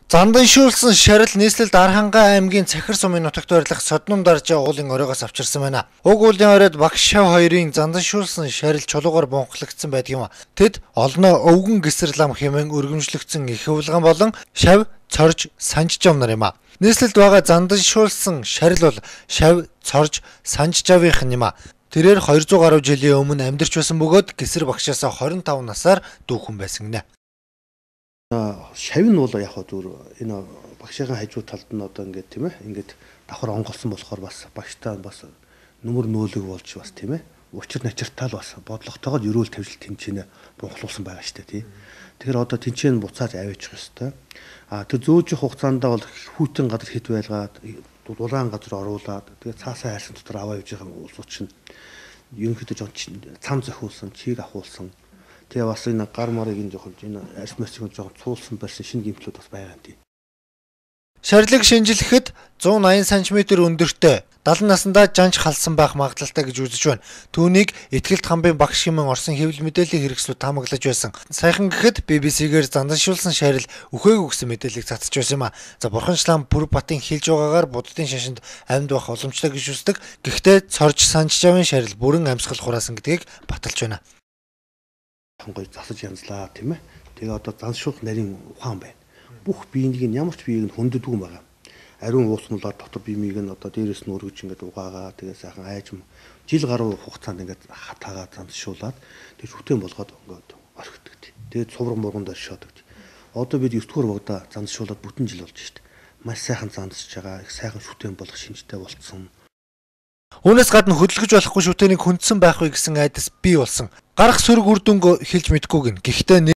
Занданшуулсан шарил нийслэлд Архангай аймгийн Цахир сумын нутагт байрлах Содном даржаа уулын оройгоос авчирсан байна. Уг уулын оройд багш шав хоёрын занданшуулсан шарил чулуугаар бунхлагдсан байдаг юм. Тэд олноо өвгөн гисэр лам хэмээн өргөмжлөгдсөн их хөвлгөн болон шав цорж санжжав нар юм а. Нийслэлд байгаа занданшуулсан шарил бол шав цорж санжжавынх нь юм а. Тэрээр 200 гаруй жилийн өмнө амьдарч байсан бөгөөд гисэр багшаас 25 насаар дүүхэн байсан гинэ. Шав нь бол яг хөө зүгээр энэ багшийн хажуу талд нь одоо ингээд тийм ингээд давхар онгоолсон болохоор бас багштай бас нүмер нөөлөг болж бас тийм учир начиртаа л бас бодлоготойгоо ерөөл тавьжил тэнцэнэ бунхлуулсан байгаа штэ тий. Тэгэхээр одоо тэнцэн буцааж аваачих ёстой. А тэр зөөжих хугацаанд бол хүйтэн газар хэд байлгаад дулаан газар оруулаад тэгээ цаасаа хайрсан дотор аваа явж байгаа улсууд чинь ерөнхийдөө жоон цам зохиулсан, чиг ахуулсан. Тэгээ бас энэ гар марыг энэ жоохон энэ арьс масыг жоохон цуулсан барьсан шинэ гэмтлүүд бас байгаа юм тий. Шарилыг шинжлэхэд 180 см өндөртэй 70 наснда жанж халсан байх магадлалтай гэж үзэж байна. Түүнийг Итгэлт хамбын багш хэмээн Орсын хэвлэл мэдээллийн хэрэгслүүд таамаглаж байсан. Саяхан гэхэд BBC-гээр занданшуулсан шарил үхээгүй гэсэн мэдээллийг цацж байсан юм а. За Бурханчлан Бүрбатын хэлж байгаагаар буддын шашинд амьд байх боломжтой гэж үздэг. Гэхдээ цорж санжжавын шарил бүрэн амьсгал хураасан гэдгийг баталж байна. Гоё засаж янзлаа тийм. Тэгээ одоо заншуулах нарийн ухаан байна. Бүх биеийг нь ямар ч биеийг нь хөндөдгүй юм байна. Ариун уусмалаар дотор биемийг нь одоо дээрээс нь өргөж ингээд угаагаа тэгээ сайхан айжм жил гаруй хугацаанд ингээд хатаагаа заншуулад тэг шүтэн болгоод ингээд орхидог. Тэгээ цувран мурган доршоодог. Одоо бид 9 дугаар богдоо заншуулад бүтэн жил болж шít. Маш сайхан зансж байгаа. Их сайхан шүтэн болох шинжтэй болцсон. Үүнээс гадна хөдөлгөж болохгүй шүтээнийг хүндсэн байх вэ гэсэн айдас бий болсон. Гарах сөрөг үр дүнг хэлж мэдэхгүй гин. Гэхдээ